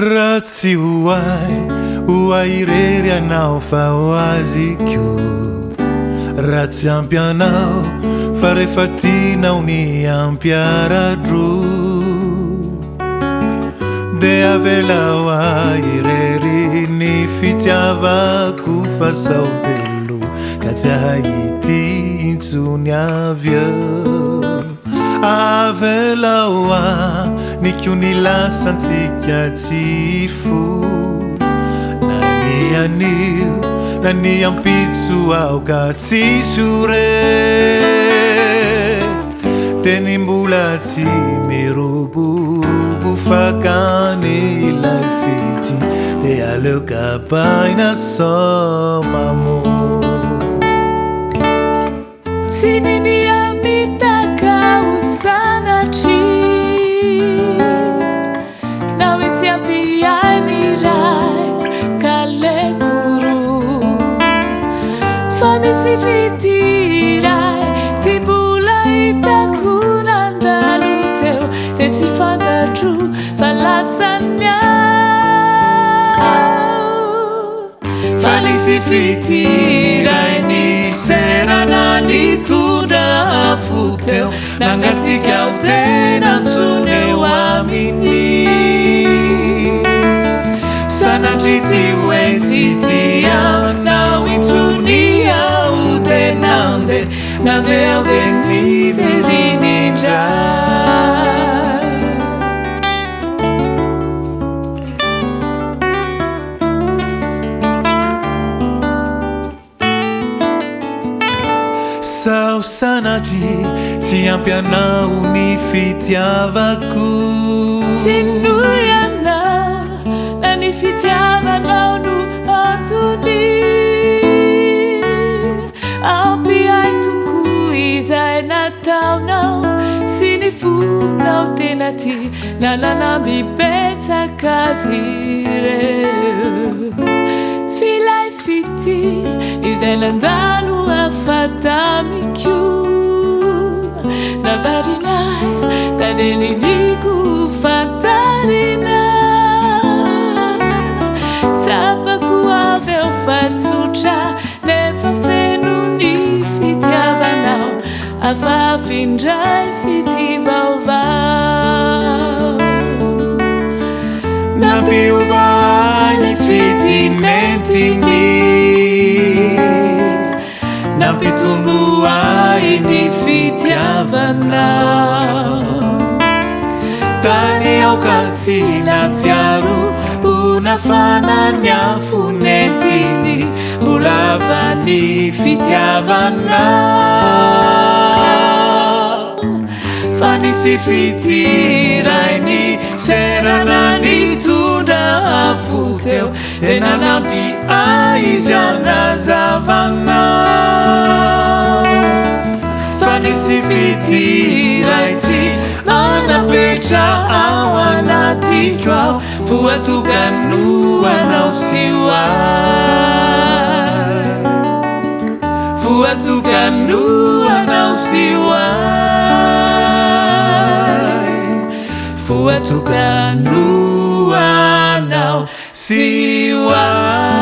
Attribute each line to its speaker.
Speaker 1: Raha tsy ho ahy, ho ahy irery ianao fa ho azy koa. Raha tsy ampy anao, fa rehefa tianao ny hampiara-droa. Dia avelao ahy irery ny fitiavako fa sao dia lo ka tsy hahity intsony avy eo. Avelao ahy ny koa ny lasantsika tsy hifoha na ny anio na ny ampitso aoka tsy hisy ho re. Teny mbola tsy miroborobo fakany ilay fitia dia aleo kapaina sao mamoa.
Speaker 2: Tsy ninia mitaka ho sanatria na hoe tsy ampy ahy ny iray ka aleoko roa fa misy fitia iray tsy mbola hitako nandalo teo dia tsy fantatro fa lasany aho.
Speaker 1: Fa nisy fitia iray niserana nitondra afo teo nangatsiaka ho tena ntsony eo aminy. Sanatria tsy hoe tsy tia anao intsony aho dia nandeha nandeha aho dia niverina indray. Sao sanatria tsy ampy anao ny fitiavako.
Speaker 2: Tsy noho ianao na ny fitiavanao no antony. Ampy ahy tokoa izay nataonao sy ny fonao tena tia nananamby betsaka azy ireo. F'ilay fitia izay nandalo hafa tamiko navarina ahy ka dia niniako ho fantarina. Tsapako avy eo fa tsotra nefa feno ny fitiavanao hafahafa indray fitia vaovao.
Speaker 1: Nampiova ahy ny fitia nentiny, nampitombo ahy ny fitiavanao. Tany aho ka tsy nahatsiaro ho nafana ny afo nentiny, mbola hafa ny fitiavanao. Fa nisy fitia iray niserana nitondra afo teo, dia nanampy ahy izy hanazavana. Fa nisy fitia iray tsy manam-petra ao anatiko ao, voatokana ho anao sy ho ahy. Voatokana ho anao sy ho ahy. Voatokana ho anao sy ho ahy.